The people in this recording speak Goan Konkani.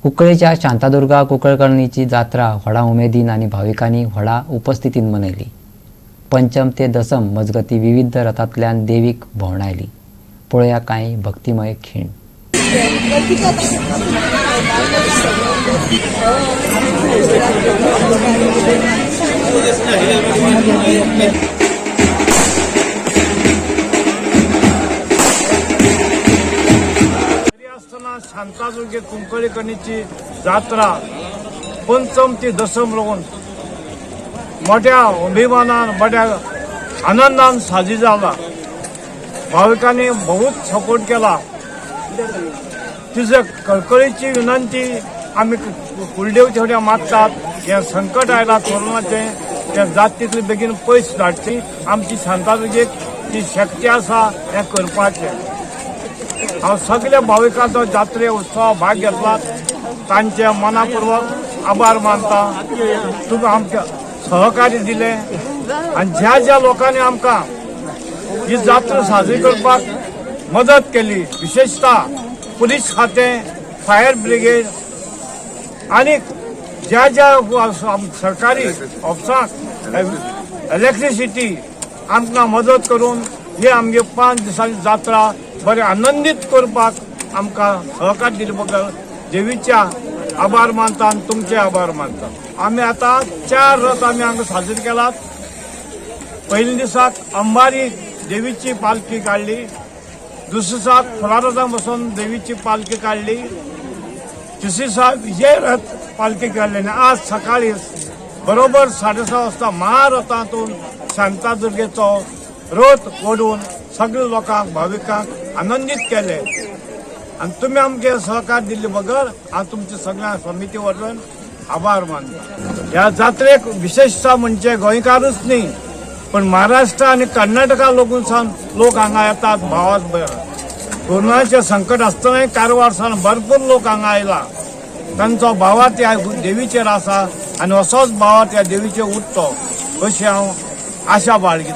कुंकळेच्या शांतादुर्गा कुंकळकरणीची जात्रा व्हडा उमेदीन आनी भाविकांनी व्हडा उपस्थितीन मनयली. पंचम ते दसम मजगती विविध रथांतल्यान देवीक भोंवडायली. पळोवया कांय भक्तिमय खीण. तरी असताना शांतादुर्गे कुंकळीकरणीची जात्रा पंचम ते दसम लागून मोठ्या अभिमानान, मोठ्या आनंदान साजरी जाला. भाविकांनी बहुत सपोर्ट केला. तिचे कळकळीची विनंती आमी कुलदेव थोड्या मागतात, हें संकट आयला कोरोनाचें, त्या जातीतले बेगीन पयस धाडची. आमची शांतादुर्गेक ती शक्ती आसा हें करपाचें. हांव सगल्या भाविकांचो जात्रे उत्सवा भाग घेतला, तांचे मनापूर्वक आभार मानता. तुमी आमकां सहकार्य दिले आनी ज्या ज्या लोकांनी आमकां ही जात्रा साजरी करपाक मदत केली, विशेषतः पुलीस खातें, फायर ब्रिगेड आनी ज्या ज्या सरकारी ऑफिसांक, इलेक्ट्रिसिटी आमकां मदत करून ही आमगे 5 दिसांची जात्रा बरे आनंदीत करपाक आमकां सहकार दिले बगर देवीच्या आभार मानता आनी तुमचे आभार मानता. आमी आतां 4 रथ आमी हांगा साजरे केलात. पयल्या दिसाक अंबारी देवीची पालखी काडली, दुसऱ्या दिसाक फुलारथां बसून देवीची पालखी काडली, तिसऱ्या दिसा विजय रथ पालखी काडली आनी आज सकाळी बरोबर 6:30 वाजता महारथांतून शांतादुर्गेचो रथ ओडून सगळे लोकांक, भाविकांक आनंदीत केले. आनी तुमी आमचे सहकार दिल्ले बगर हांव तुमचे सगळ्या समिती वरवीं आभार मानता. ह्या जात्रेक विशेषतः म्हणजे गोंयकारूच न्ही, पण महाराष्ट्र आनी कर्नाटका लोकून सावन लोक हांगा येतात. भावात कोरोनाचें संकट आसतनाय कारवार सावन भरपूर लोक हांगा आयला. तांचो भावार्थ ह्या देवीचेर आसा आनी असोच भावार्थ ह्या देवीचेर उरचो अशी हांव आशा बाळगितां.